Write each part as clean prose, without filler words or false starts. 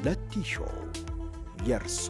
ለቲ ሾው የርሶ።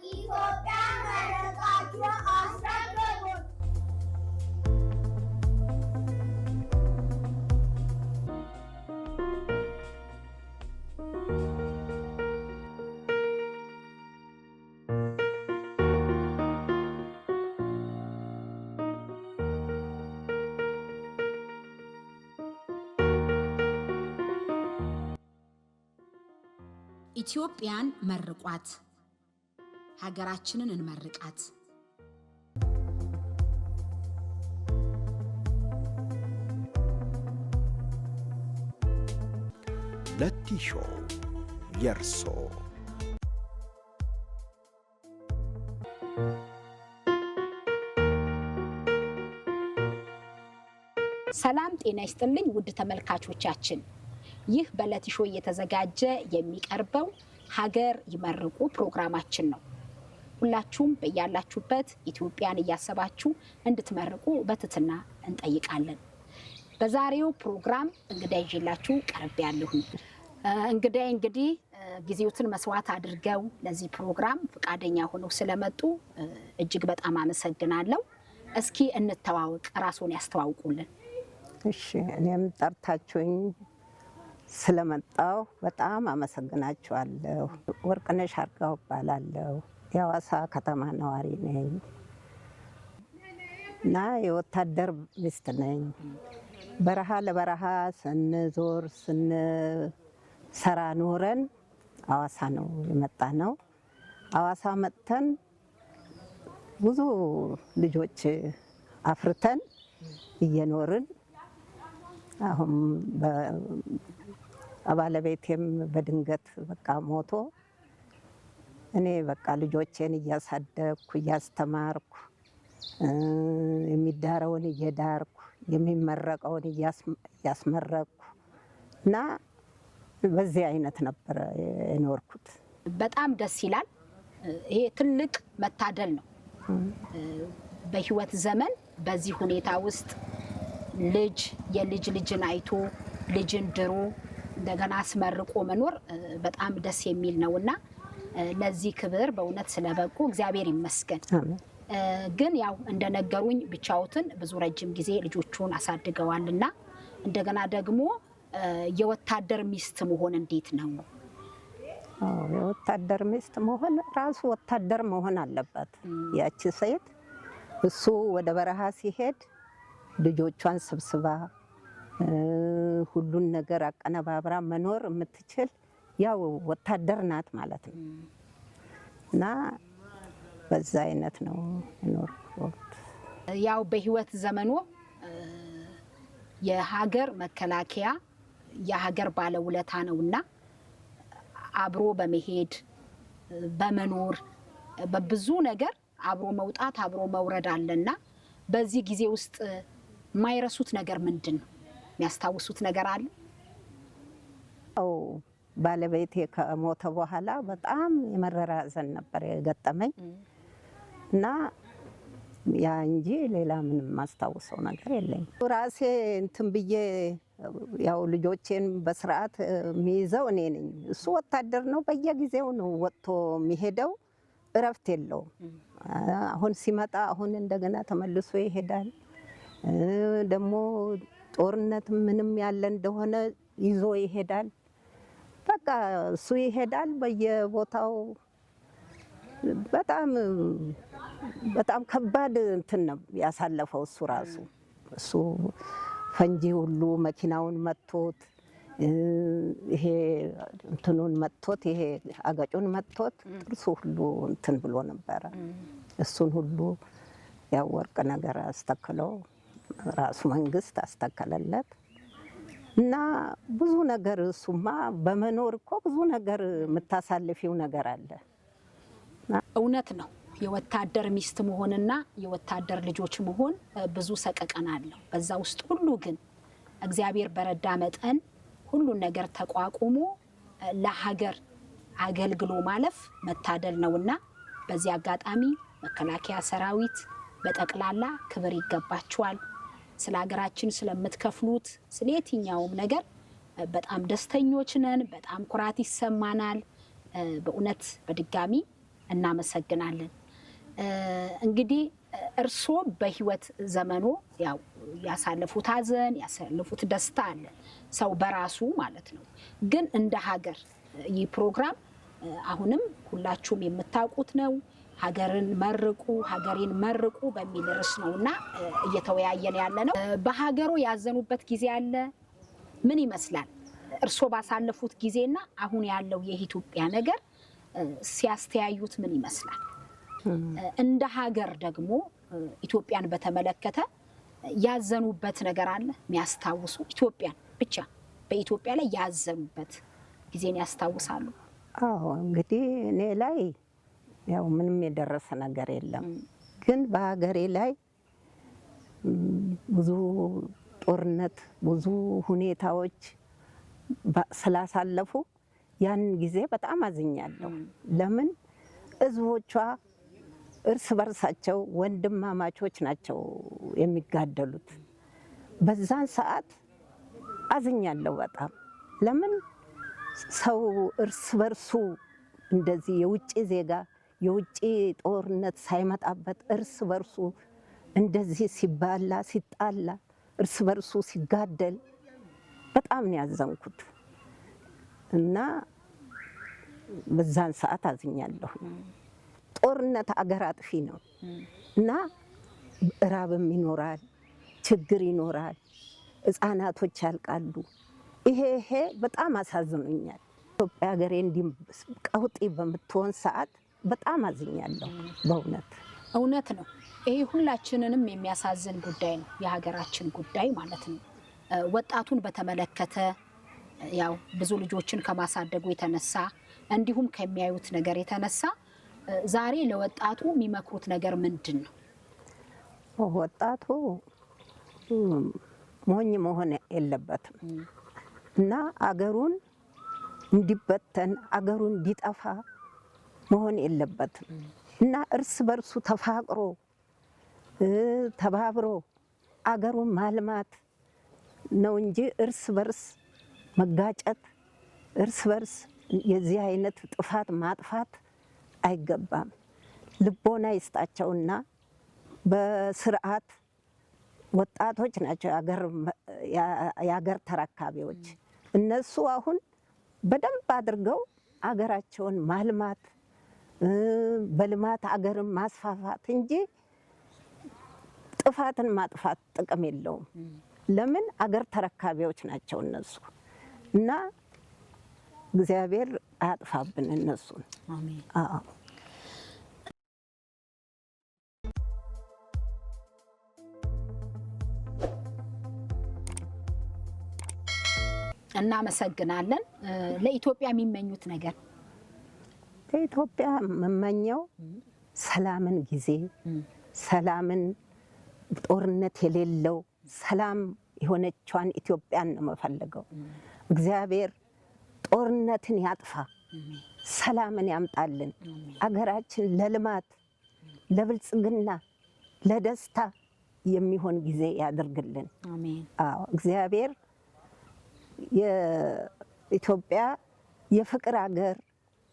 ኢትዮጵያን መርቃችሁ አስረክቡን። ኢትዮጵያን መርቋት፣ ሀገራችንን እንመርቃት። ለቲ ሾው የርሶ። ሰላም ጤና ይስጥልኝ ውድ ተመልካቾቻችን፣ ይህ በለቲ ሾው እየተዘጋጀ የሚቀርበው ሀገር ይመርቁ ፕሮግራማችን ነው። ሁላችሁም በያላችሁበት ኢትዮጵያን እያሰባችሁ እንድትመርቁ በትህትና እንጠይቃለን። በዛሬው ፕሮግራም እንግዳ ይዤላችሁ ቀርቤያለሁኝ። እንግዳዬ እንግዲህ ጊዜዎትን መስዋዕት አድርገው ለዚህ ፕሮግራም ፈቃደኛ ሆነው ስለመጡ እጅግ በጣም አመሰግናለሁ። እስኪ እንተዋወቅ፣ ራስዎን ያስተዋውቁልን። እሺ፣ እኔም ጠርታችሁኝ ስለመጣሁ በጣም አመሰግናችኋለሁ። ወርቅነሽ አርጋው እባላለሁ። የሐዋሳ ከተማ ነዋሪ ነኝ እና የወታደር ሚስት ነኝ። በረሃ ለበረሃ ስንዞር ስንሰራ ኖረን ሐዋሳ ነው የመጣ ነው። ሐዋሳ መጥተን ብዙ ልጆች አፍርተን እየኖርን አሁን ባለቤቴም በድንገት በቃ ሞቶ እኔ በቃ ልጆቼን እያሳደግኩ እያስተማርኩ፣ የሚዳረውን እየዳርኩ፣ የሚመረቀውን እያስመረቅኩ እና በዚህ አይነት ነበረ የኖርኩት። በጣም ደስ ይላል። ይሄ ትልቅ መታደል ነው። በህይወት ዘመን በዚህ ሁኔታ ውስጥ ልጅ የልጅ ልጅን አይቶ፣ ልጅን ድሮ፣ እንደገና አስመርቆ መኖር በጣም ደስ የሚል ነው እና ለዚህ ክብር በእውነት ስለበቁ እግዚአብሔር ይመስገን። ግን ያው እንደነገሩኝ ብቻዎትን ብዙ ረጅም ጊዜ ልጆቹን አሳድገዋል እና እንደገና ደግሞ የወታደር ሚስት መሆን እንዴት ነው? የወታደር ሚስት መሆን ራሱ ወታደር መሆን አለባት ያቺ ሴት። እሱ ወደ በረሃ ሲሄድ ልጆቿን ሰብስባ፣ ሁሉን ነገር አቀነባብራ መኖር የምትችል ያው ወታደር ናት ማለት ነው እና በዛ አይነት ነው የኖርኩት። ያው በህይወት ዘመኖ የሀገር መከላከያ የሀገር ባለውለታ ነውና አብሮ በመሄድ፣ በመኖር፣ በብዙ ነገር አብሮ መውጣት አብሮ መውረድ አለና በዚህ ጊዜ ውስጥ የማይረሱት ነገር ምንድን ነው? የሚያስታውሱት ነገር አለ? ያው ባለቤቴ ከሞተ በኋላ በጣም የመረረ ሐዘን ነበር የገጠመኝ እና ያ እንጂ ሌላ ምንም ማስታውሰው ነገር የለኝም። ራሴ እንትን ብዬ ያው ልጆቼን በስርዓት የሚይዘው እኔ ነኝ። እሱ ወታደር ነው፣ በየጊዜው ነው ወጥቶ የሚሄደው፣ እረፍት የለውም። አሁን ሲመጣ አሁን እንደገና ተመልሶ ይሄዳል። ደግሞ ጦርነት ምንም ያለ እንደሆነ ይዞ ይሄዳል። በቃ እሱ ይሄዳል በየቦታው። በጣም በጣም ከባድ እንትን ነው ያሳለፈው እሱ ራሱ። እሱ ፈንጂ ሁሉ መኪናውን መቶት፣ ይሄ እንትኑን መቶት፣ ይሄ አገጩን መቶት ጥርሱ ሁሉ እንትን ብሎ ነበረ። እሱን ሁሉ ያው ወርቅ ነገር አስተክለው ራሱ መንግስት አስተከለለት እና ብዙ ነገር እሱማ በመኖር እኮ ብዙ ነገር የምታሳልፊው ነገር አለ። እውነት ነው። የወታደር ሚስት መሆንና የወታደር ልጆች መሆን ብዙ ሰቀቀን አለው። በዛ ውስጥ ሁሉ ግን እግዚአብሔር በረዳ መጠን ሁሉን ነገር ተቋቁሞ ለሀገር አገልግሎ ማለፍ መታደል ነውና በዚህ አጋጣሚ መከላከያ ሰራዊት በጠቅላላ ክብር ይገባችኋል። ስለ ሀገራችን ስለምትከፍሉት ስለ የትኛውም ነገር በጣም ደስተኞች ነን። በጣም ኩራት ይሰማናል። በእውነት በድጋሚ እናመሰግናለን። እንግዲህ እርስዎ በህይወት ዘመኖ ያው ያሳለፉት ሀዘን ያሳለፉት ደስታ አለ፣ ሰው በራሱ ማለት ነው። ግን እንደ ሀገር ይህ ፕሮግራም አሁንም ሁላችሁም የምታውቁት ነው። ሀገርን መርቁ ሀገሬን መርቁ በሚል ርዕስ ነው እና እየተወያየን ያለ ነው። በሀገሩ ያዘኑበት ጊዜ አለ? ምን ይመስላል? እርስዎ ባሳለፉት ጊዜና አሁን ያለው የኢትዮጵያ ነገር ሲያስተያዩት ምን ይመስላል? እንደ ሀገር ደግሞ ኢትዮጵያን በተመለከተ ያዘኑበት ነገር አለ የሚያስታውሱ? ኢትዮጵያን ብቻ በኢትዮጵያ ላይ ያዘኑበት ጊዜን ያስታውሳሉ? አዎ፣ እንግዲህ እኔ ላይ ያው ምንም የደረሰ ነገር የለም። ግን በሀገሬ ላይ ብዙ ጦርነት፣ ብዙ ሁኔታዎች ስላሳለፉ ያን ጊዜ በጣም አዝኛለሁ። ለምን ህዝቦቿ እርስ በርሳቸው ወንድማማቾች ናቸው የሚጋደሉት። በዛን ሰዓት አዝኛለሁ በጣም። ለምን ሰው እርስ በርሱ እንደዚህ የውጭ ዜጋ የውጭ ጦርነት ሳይመጣበት እርስ በርሱ እንደዚህ ሲባላ ሲጣላ እርስ በርሱ ሲጋደል በጣም ነው ያዘንኩት እና በዛን ሰዓት አዝኛለሁ። ጦርነት አገር አጥፊ ነው እና እራብም ይኖራል፣ ችግር ይኖራል፣ ህፃናቶች ያልቃሉ። ይሄ ይሄ በጣም አሳዝኖኛል። ኢትዮጵያ ሀገሬ እንዲህ ቀውጢ በምትሆን ሰዓት በጣም አዝኛለሁ በእውነት። እውነት ነው። ይሄ ሁላችንንም የሚያሳዝን ጉዳይ ነው፣ የሀገራችን ጉዳይ ማለት ነው። ወጣቱን በተመለከተ ያው ብዙ ልጆችን ከማሳደጉ የተነሳ እንዲሁም ከሚያዩት ነገር የተነሳ ዛሬ ለወጣቱ የሚመክሩት ነገር ምንድን ነው? ወጣቱ ሞኝ መሆን የለበትም እና አገሩን እንዲበተን አገሩን እንዲጠፋ መሆን የለበትም እና እርስ በርሱ ተፋቅሮ ተባብሮ አገሩን ማልማት ነው እንጂ እርስ በርስ መጋጨት፣ እርስ በርስ የዚህ አይነት ጥፋት ማጥፋት አይገባም። ልቦና ይስጣቸውና በስርዓት ወጣቶች ናቸው የሀገር ተረካቢዎች። እነሱ አሁን በደንብ አድርገው አገራቸውን ማልማት በልማት አገርን ማስፋፋት እንጂ ጥፋትን ማጥፋት ጥቅም የለውም። ለምን አገር ተረካቢዎች ናቸው እነሱ እና እግዚአብሔር አያጥፋብን እነሱን። አሜን። አዎ። እናመሰግናለን። ለኢትዮጵያ የሚመኙት ነገር? ለኢትዮጵያ የምመኘው ሰላምን ጊዜ፣ ሰላምን፣ ጦርነት የሌለው ሰላም የሆነቿን ኢትዮጵያን ነው የምፈልገው። እግዚአብሔር ጦርነትን ያጥፋ፣ ሰላምን ያምጣልን። አገራችን ለልማት፣ ለብልጽግና፣ ለደስታ የሚሆን ጊዜ ያድርግልን። አሜን። አዎ፣ እግዚአብሔር የኢትዮጵያ የፍቅር አገር፣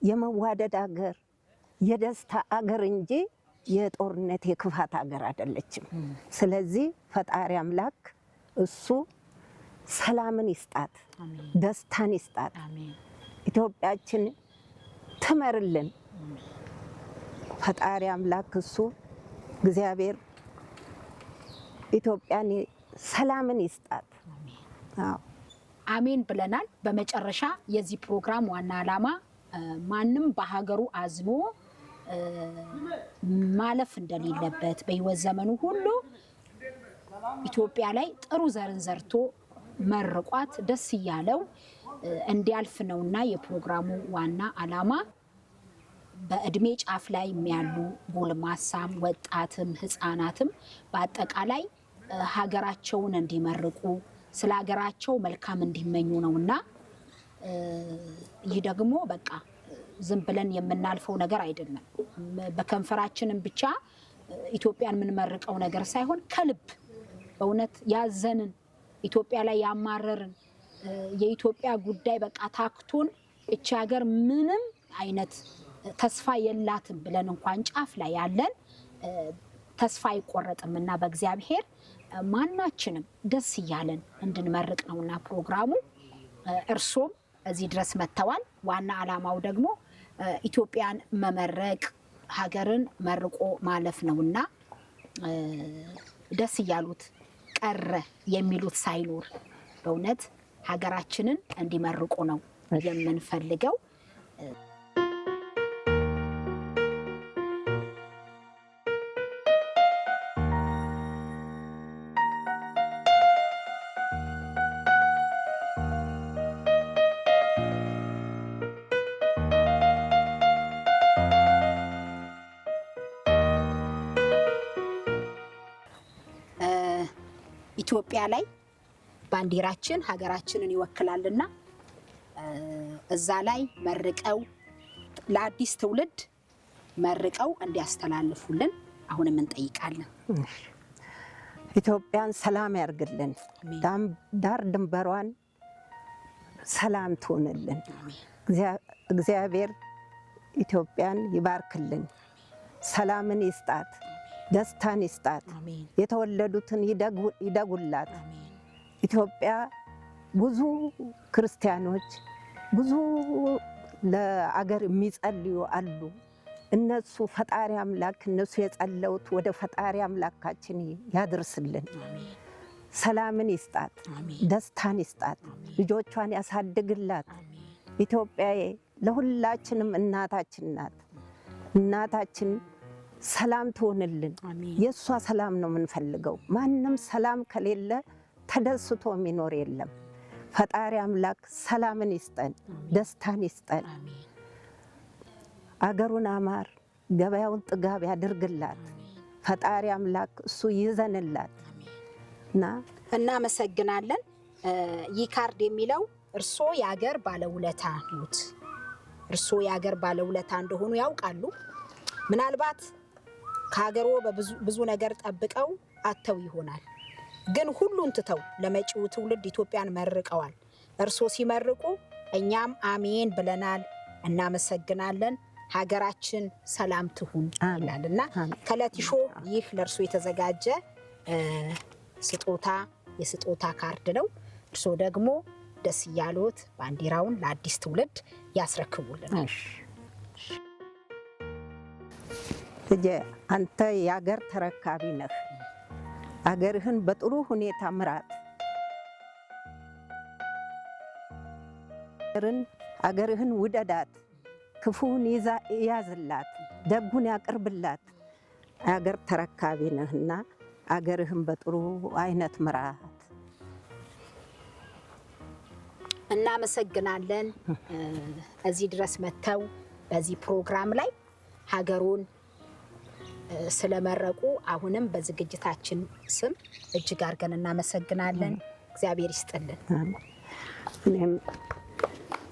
የመዋደድ አገር፣ የደስታ አገር እንጂ የጦርነት የክፋት አገር አይደለችም። ስለዚህ ፈጣሪ አምላክ እሱ ሰላምን ይስጣት፣ ደስታን ይስጣት። አሜን። ኢትዮጵያችን ትመርልን። ፈጣሪ አምላክ እሱ እግዚአብሔር ኢትዮጵያን ሰላምን ይስጣት። አዎ። አሜን ብለናል። በመጨረሻ የዚህ ፕሮግራም ዋና ዓላማ ማንም በሀገሩ አዝኖ ማለፍ እንደሌለበት፣ በሕይወት ዘመኑ ሁሉ ኢትዮጵያ ላይ ጥሩ ዘርን ዘርቶ መርቋት ደስ እያለው እንዲያልፍ ነውና የፕሮግራሙ ዋና ዓላማ። በእድሜ ጫፍ ላይ ያሉ ጎልማሳም፣ ወጣትም፣ ህፃናትም በአጠቃላይ ሀገራቸውን እንዲመርቁ፣ ስለ ሀገራቸው መልካም እንዲመኙ ነውና ይህ ደግሞ በቃ ዝም ብለን የምናልፈው ነገር አይደለም። በከንፈራችንም ብቻ ኢትዮጵያን የምንመርቀው ነገር ሳይሆን ከልብ በእውነት ያዘንን፣ ኢትዮጵያ ላይ ያማረርን፣ የኢትዮጵያ ጉዳይ በቃ ታክቶን እቺ ሀገር ምንም አይነት ተስፋ የላትም ብለን እንኳን ጫፍ ላይ ያለን ተስፋ አይቆረጥም እና በእግዚአብሔር ማናችንም ደስ እያለን እንድንመርቅ ነውና ፕሮግራሙ። እርሶም እዚህ ድረስ መጥተዋል። ዋና ዓላማው ደግሞ ኢትዮጵያን መመረቅ፣ ሀገርን መርቆ ማለፍ ነውና ደስ እያሉት ቀረ የሚሉት ሳይኖር በእውነት ሀገራችንን እንዲመርቁ ነው የምንፈልገው። ኢትዮጵያ ላይ ባንዲራችን ሀገራችንን ይወክላልና እዛ ላይ መርቀው ለአዲስ ትውልድ መርቀው እንዲያስተላልፉልን አሁንም እንጠይቃለን። ኢትዮጵያን ሰላም ያርግልን፣ ዳር ድንበሯን ሰላም ትሆንልን። እግዚአብሔር ኢትዮጵያን ይባርክልን፣ ሰላምን ይስጣት፣ ደስታን ይስጣት፣ የተወለዱትን ይደጉላት። ኢትዮጵያ ብዙ ክርስቲያኖች፣ ብዙ ለአገር የሚጸልዩ አሉ። እነሱ ፈጣሪ አምላክ እነሱ የጸለዩት ወደ ፈጣሪ አምላካችን ያድርስልን። ሰላምን ይስጣት፣ ደስታን ይስጣት፣ ልጆቿን ያሳድግላት። ኢትዮጵያዬ ለሁላችንም እናታችን ናት። እናታችን ሰላም ትሆንልን። የእሷ ሰላም ነው የምንፈልገው። ማንም ሰላም ከሌለ ተደስቶ የሚኖር የለም። ፈጣሪ አምላክ ሰላምን ይስጠን፣ ደስታን ይስጠን። አገሩን አማር ገበያውን ጥጋብ ያድርግላት። ፈጣሪ አምላክ እሱ ይዘንላት እና እናመሰግናለን። ይህ ካርድ የሚለው እርስዎ የአገር ባለውለታ ኖት። እርስዎ የአገር ባለውለታ እንደሆኑ ያውቃሉ። ምናልባት ከሀገሮ ብዙ ነገር ጠብቀው አጥተው ይሆናል። ግን ሁሉን ትተው ለመጪው ትውልድ ኢትዮጵያን መርቀዋል። እርስዎ ሲመርቁ እኛም አሜን ብለናል። እናመሰግናለን። ሀገራችን ሰላም ትሁን ይላል እና ከለቲሾ ይህ ለእርሶ የተዘጋጀ ስጦታ የስጦታ ካርድ ነው። እርስዎ ደግሞ ደስ እያሎት ባንዲራውን ለአዲስ ትውልድ ያስረክቡልናል። ልጄ አንተ የአገር ተረካቢ ነህ። አገርህን በጥሩ ሁኔታ ምራት። አገርህን ውደዳት። ክፉውን ያዝላት፣ ደጉን ያቅርብላት። አገር ተረካቢ ነህና አገርህን በጥሩ አይነት ምራት። እናመሰግናለን። እዚህ ድረስ መጥተው በዚህ ፕሮግራም ላይ ሀገሩን ስለመረቁ አሁንም በዝግጅታችን ስም እጅግ አድርገን እናመሰግናለን። እግዚአብሔር ይስጥልን። እኔም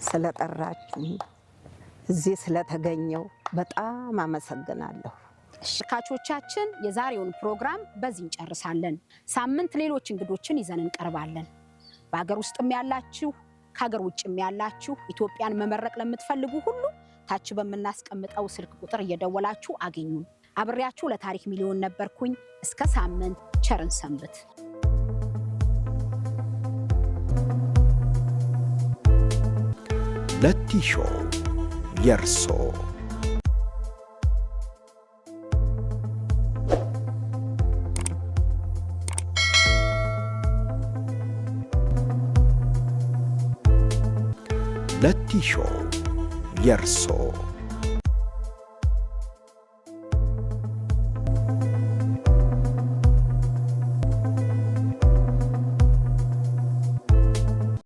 ስለጠራችሁ እዚህ ስለተገኘው በጣም አመሰግናለሁ። ተመልካቾቻችን የዛሬውን ፕሮግራም በዚህ እንጨርሳለን። ሳምንት ሌሎች እንግዶችን ይዘን እንቀርባለን። በሀገር ውስጥም ያላችሁ ከሀገር ውጭም ያላችሁ ኢትዮጵያን መመረቅ ለምትፈልጉ ሁሉ ታች በምናስቀምጠው ስልክ ቁጥር እየደወላችሁ አግኙን። አብሬያችሁ ለታሪክ ሚሊዮን ነበርኩኝ። እስከ ሳምንት ቸርን ሰንብት። ለቲ ሾው የርሶ። ለቲ ሾው የርሶ።